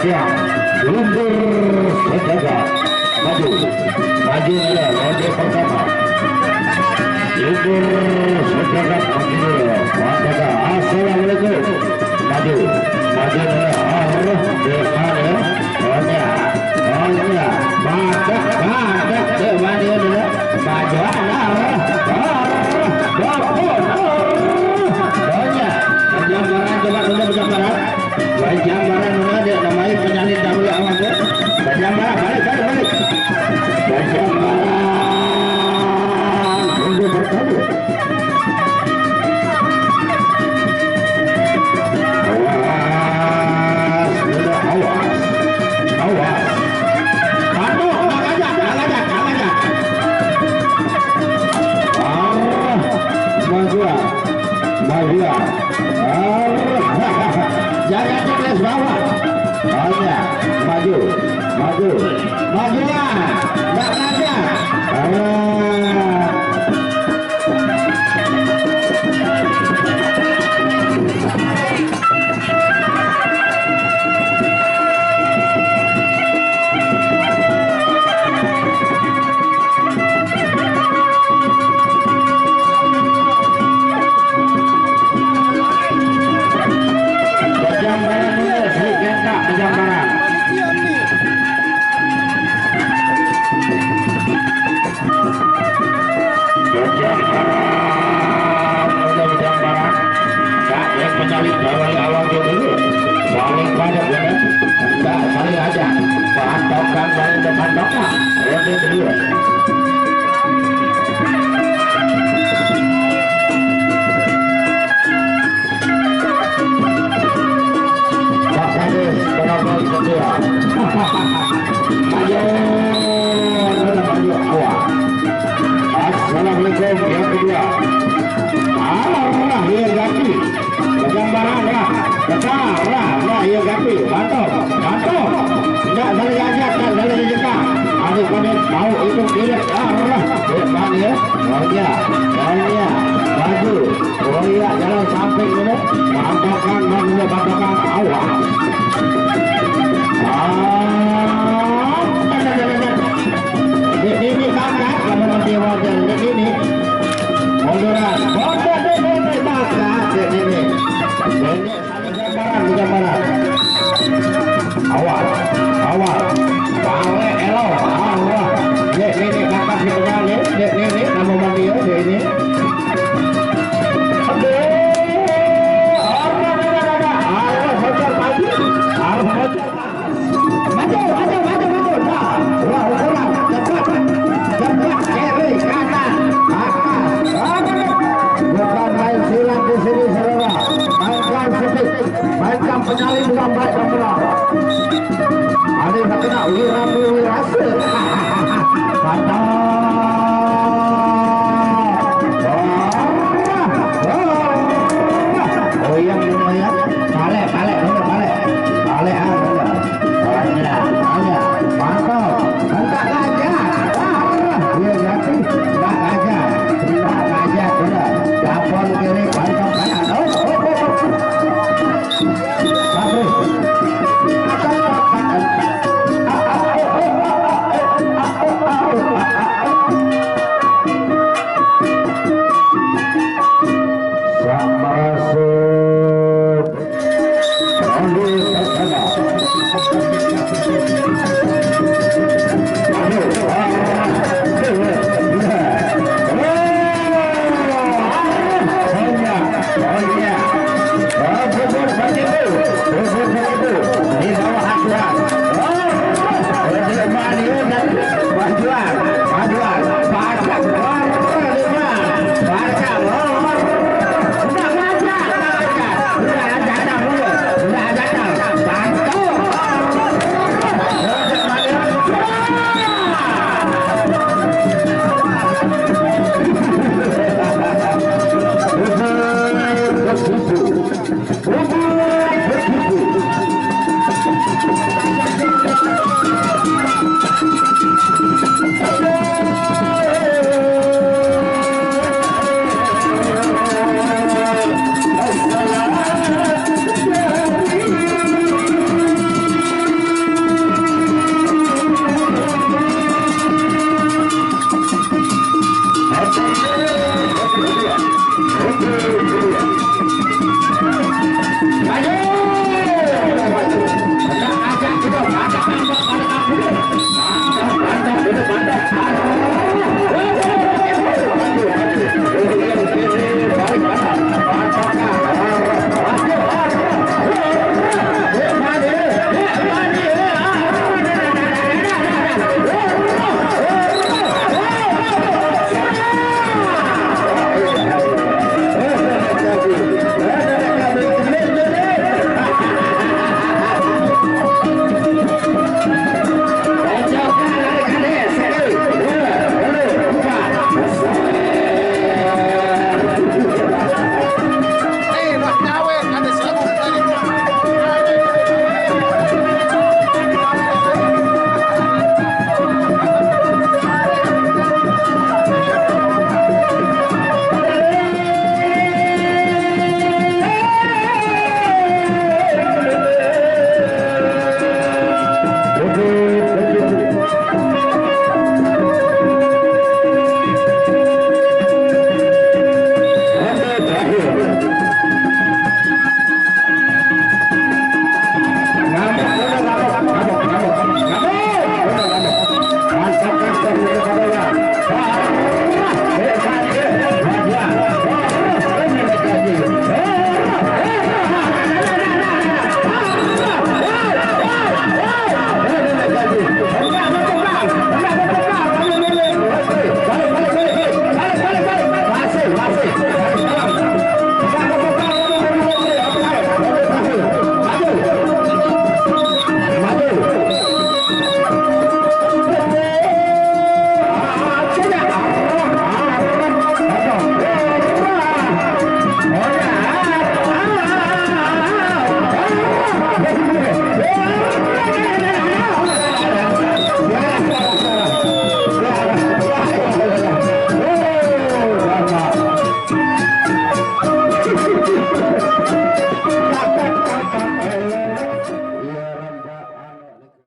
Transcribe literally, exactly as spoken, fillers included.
Ya, Guntur Sedaga. Maju. Maju dia, ronde pertama. Guntur Sedaga maju dia. Mantap. Assalamualaikum. Maju. Maju dia. Arah depan ya. Banyak. Banyak. Banyak. Depan dia dia. Maju. Arah. Arah. Banyak. Berjambaran, coba dulu berjambaran. Berjambaran mana dia namanya penyalin dahulu awak dia. Berjambaran, balik, balik, balik. Berjambaran. Tunggu bertemu. Awas, udah awas. Awas. Patuh, tak aja, tak aja, tak aja. Ah, maju. Maju. Ah, jangan terus bawah. Hanya maju, maju, majulah, nggak aja. Ah. Pejambaran dulu, si Genta, pejambaran. Pejambaran, udah pejambaran. Kak, yang penyalin bawah awal dulu. Saling pada benar. Enggak, saling aja. Pantokkan, saling berpantokkan. Ronde kedua. Pak Kades, penonton setia. Ayo, ayo, ayo, awak. Assalamualaikum, yang kedua. Arah yang ganti. Pejambaran lah. Tetap lah, lah yang ganti. Bantu, bantu. Tidak saling ajak, tak saling jejak. Ada pada mau itu diri. Arah. Depan ya. Oh ya. Oh ya. Maju. Oh iya, jalan samping ini. Bantakan, maksudnya bantakan. Awak. Ah, Dek Nini bakat, kalau nanti wajar Dek Nini. Munduran. Wajar Dek Nini bakat, Dek Nini. Dek Nini, gambaran, gambaran. Awal, awal. Balik elok, Allah. Dek Nini bakat di tengah, Dek. Dek Nini, nama mandi ya, Dek Nini. Aduh, Allah, Allah, Allah, Allah, Allah, bocor pagi, Allah, bocor pagi. Maju, maju, maju, maju. Nah, wah, kurang, cepat, cepat, kiri, kanan, atas, atas. Bukan main silat di sini, saudara. Mainkan speed, mainkan penyalin dengan baik dan benar. Ada yang kena Wira Wirasa.